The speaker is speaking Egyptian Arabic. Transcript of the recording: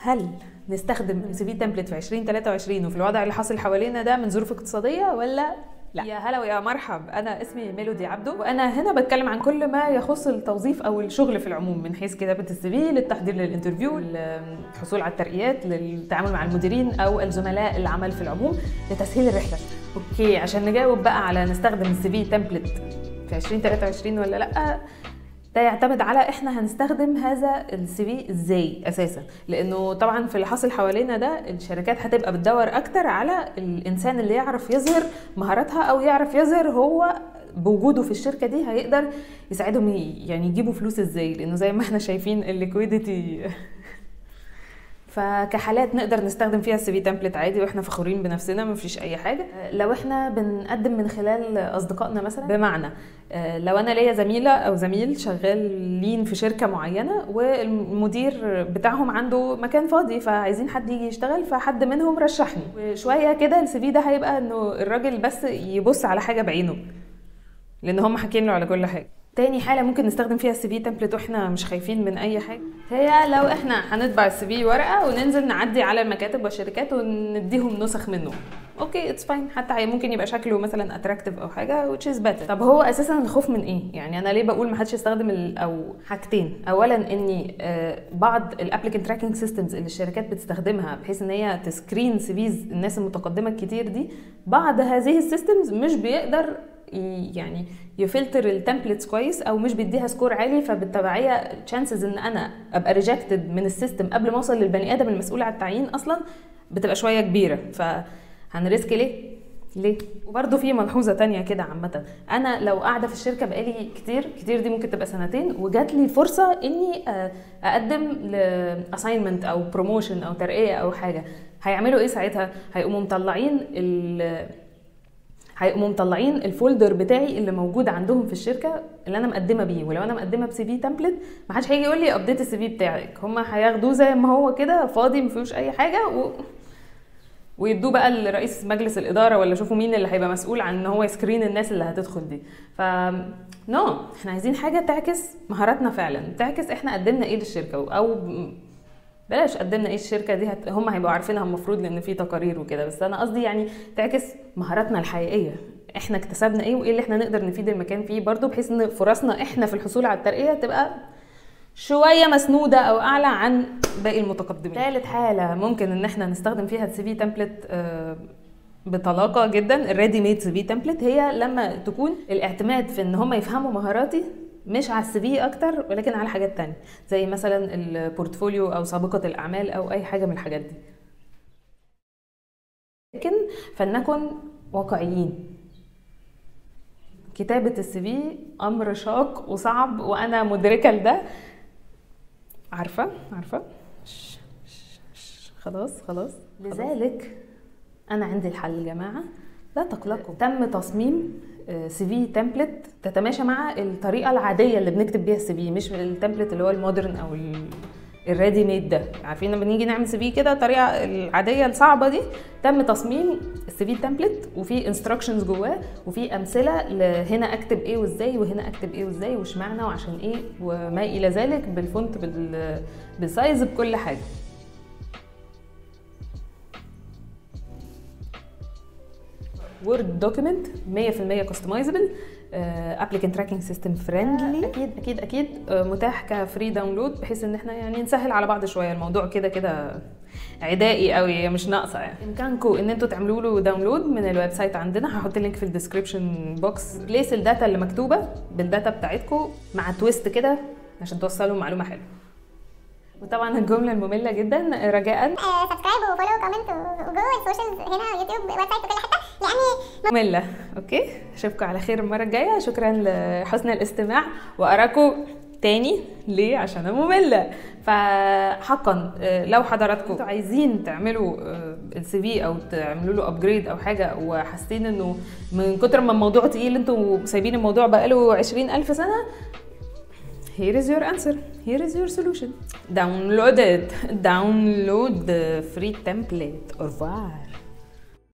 هل نستخدم CV template في 2023 وفي الوضع اللي حاصل حوالينا ده من ظروف اقتصادية ولا لا؟ يا هلا ويا مرحب، انا اسمي ميلودي عبده، وانا هنا بتكلم عن كل ما يخص التوظيف او الشغل في العموم، من حيث كتابه ال CV، للتحضير لل interview، للحصول على الترقيات، للتعامل مع المديرين او الزملاء العمل في العموم، لتسهيل الرحلة. okay، عشان نجاوب بقى على نستخدم ال CV template في 2023 ولا لا، ده يعتمد على احنا هنستخدم هذا ال CV ازاي اساسا، لانه طبعا في اللي حاصل حوالينا ده الشركات هتبقى بتدور اكتر على الانسان اللي يعرف يظهر مهاراتها او يعرف يظهر هو بوجوده في الشركة دي هيقدر يساعدهم يعني يجيبوا فلوس ازاي، لانه زي ما احنا شايفين ال liquidity. فكحالات نقدر نستخدم فيها ال CV template عادي واحنا فخورين بنفسنا، مفيش اي حاجة. لو احنا بنقدم من خلال اصدقائنا مثلا، بمعنى لو انا ليا زميله او زميل شغالين في شركة معينة والمدير بتاعهم عنده مكان فاضي فعايزين حد يجي يشتغل، فحد منهم رشحني وشوية كده، ال CV ده هيبقى انه الراجل بس يبص على حاجة بعينه لان هم حاكين له على كل حاجة. تاني حالة ممكن نستخدم فيها ال CV template واحنا مش خايفين من اي حاجة، هي لو احنا هنطبع ال CV ورقة وننزل نعدي على المكاتب والشركات ونديهم نسخ منه. okay it's fine، حتى ممكن يبقى شكله مثلا attractive او حاجة which is better. طب هو اساسا الخوف من ايه؟ يعني انا ليه بقول ما حدش يستخدم او حاجتين؟ اولا اني بعض ال applicant tracking systems اللي الشركات بتستخدمها بحيث ان هي ت screen CVs الناس المتقدمة الكتير دي، بعض هذه ال systems مش بيقدر يعني يفلتر ال templates كويس او مش بيديها score عالي، فبالتبعيه chances ان انا ابقى rejected من ال system قبل ما اوصل للبني ادم المسؤول على التعيين اصلا بتبقى شوية كبيرة، فهن risk ليه؟ ليه؟ وبرده في ملحوظة تانية كده عامة، انا لو قاعدة في الشركة بقالي كتير كتير، دي ممكن تبقى سنتين، وجات لي فرصة اني اقدم ل assignment او promotion او ترقيه او حاجة، هيعملوا ايه ساعتها؟ هيقوموا مطلعين ال folder بتاعي اللي موجود عندهم في الشركة اللي انا مقدمه بيه، ولو انا مقدمه ب CV template ما حدش هيجي يقول لي update ال CV بتاعك، هم هياخدوه زي ما هو كده فاضي ما فيهوش اي حاجة ويدوه بقى لرئيس مجلس الادارة، ولا شوفوا مين اللي هيبقى مسؤول عن ان هو ي screen الناس اللي هتدخل دي. ف no، احنا عايزين حاجة تعكس مهاراتنا فعلا، تعكس احنا قدمنا ايه للشركة، او بلاش قدمنا ايه الشركة دي هم هيبقوا عارفينها المفروض لان في تقارير وكده، بس انا قصدي يعني تعكس مهاراتنا الحقيقية، احنا اكتسبنا ايه وايه اللي احنا نقدر نفيد المكان فيه برضو، بحيث ان فرصنا احنا في الحصول على الترقية تبقى شوية مسنوده او اعلى عن باقي المتقدمين. ثالث حاله ممكن ان احنا نستخدم فيها ال CV template بطلاقه جدا، ال ready made CV template، هي لما تكون الاعتماد في ان هم يفهموا مهاراتي مش على ال CV اكتر ولكن على حاجات تانية زي مثلا ال portfolio او سابقة الاعمال او اي حاجة من الحاجات دي. لكن فلنكن واقعيين، كتابة ال CV امر شاق وصعب وانا مدركة لده، عارفة خلاص خلاص. لذلك انا عندي الحل يا جماعة، لا تقلقوا، تم تصميم CV template تتماشى مع الطريقة العادية اللي بنكتب بيها ال CV، مش ال template اللي هو ال modern او ال ready made ده. عارفين لما نيجي نعمل CV كده الطريقة العادية الصعبة دي، تم تصميم ال CV template وفي instructions جواه وفي امثلة هنا اكتب ايه وازاي، وهنا اكتب ايه وازاي واشمعنى وعشان ايه وما الى ذلك، بال font بال size بكل حاجة. Word document 100% customizable، applicant tracking system friendly، اكيد اكيد اكيد متاح ك free download، بحيث ان احنا يعني نسهل على بعض شوية الموضوع، كده كده عدائي قوي مش ناقصه يعني. امكانكم ان انتوا تعملوا له download من ال website عندنا، هحط ال link في ال description box. place ال data اللي مكتوبة بال data بتاعتكم مع twist كده عشان توصلوا معلومة حلوة. وطبعا الجملة الممله جدا، رجاء subscribe و follow comment وجو ال socials هنا يوتيوب website وكل حتة، يعني مملة. okay، اشوفكم على خير المرة الجاية، شكرا لحسن الاستماع، واراكم تاني ليه؟ عشان انا مملة. فحقا لو حضراتكم انتوا عايزين تعملوا ال CV او تعملوا له upgrade او حاجة، وحاسين انه من كتر ما الموضوع تقيل انتوا سايبين الموضوع بقاله 20,000 سنة، here is your answer, here is your solution. Download it, download the free template. Au revoir.